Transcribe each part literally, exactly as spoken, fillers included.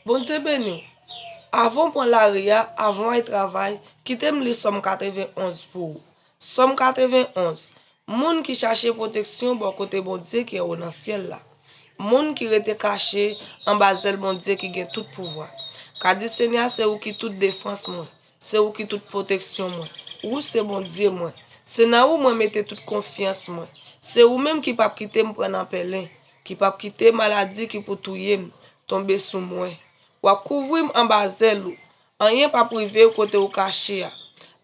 Bondye beni w. Avan w pran lari a, avan w al travay, kite m li Sòm katrevenn onz pou ou. Sòm katrevenn onz. Moun ki chache pwoteksyon bò kote Bondye ki anwo nan syèl la. Moun ki rete kache anba zèl Bondye ki gen tout pouvwa. Ka di, Senyè, se ou ki tout defans mwen. Se ou ki tout pwoteksyon mwen. Ou se Bondye mwen. Se nan ou mwen mete tout konfyans mwen. Se ou menm ki p ap kite m pran nan pèlen, ki p ap kite maladi ki pou touye m tonbe sou mwen. W ap kouvri m anba zèl ou. Anyen p ap rive w kote ou kache a.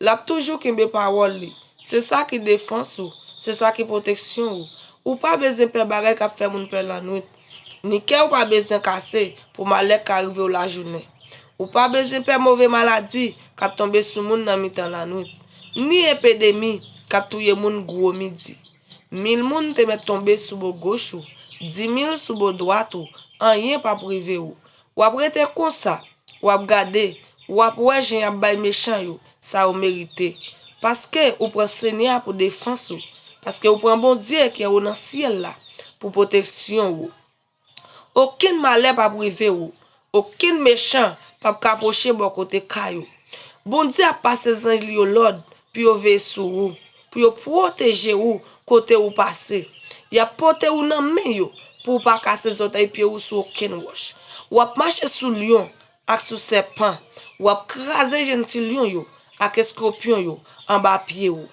L ap toujou kenbe pawòl li. Se sa ki defans ou. Se sa ki pwoteksyon ou. Ou pa bezwen pè bagay k ap fè moun pè lannwit. Ni kè ou pa bezwen kase pou malè k ka rive w lajounen. Ou pa bezwen pè move maladi k ap tonbe sou moun nan mitan lannwit, ni epidemi k ap touye moun gwo midi. Mil moun te mèt tonbe sou bò goch ou, dimil sou bò dwat ou, anyen p ap rive ou. W ap rete konsa, w ap gade, w ap wè jan y ap bay mechan yo sa yo merite. Paske ou pran Senyè a pou defans ou, paske ou pran Bondye ki anwo nan syèl la pou pwoteksyon ou. Okenn malè p ap rive ou. Okenn mechan p ap ka pwoche bò kote kay ou. Bondye ap pase zanj li yo lòd pou yo veye sou ou, pou yo pwoteje ou kote ou pase. Y ap pote ou nan men yo pou w pa kase zòtèy pye ou sou okenn wòch. W ap mache sou lyon ak sou sèpan. W ap kraze jenn ti lyon yo ak eskopyon yo anba pye ou.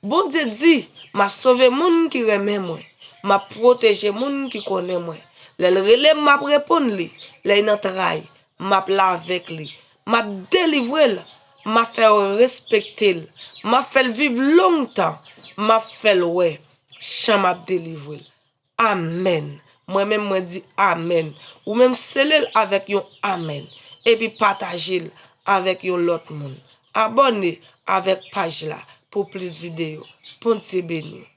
Bondye di, m ap sove moun ki renmen mwen. M ap pwoteje moun ki konnen mwen. Lè l rele m, m ap reponn li. Lè l nan tray, m ap la avèk li. M ap delivre l. M ap fè yo respekte l. M ap fè l viv lontan. M ap fè l wè jan m ap delivre l. Amèn. Mwen menm, mwen di amèn. Ou menm, sele l avèk yon amèn. Epi pataje l avèk yon lòt moun. Abòne avèk paj la pou plis videyo. Bondye beni w.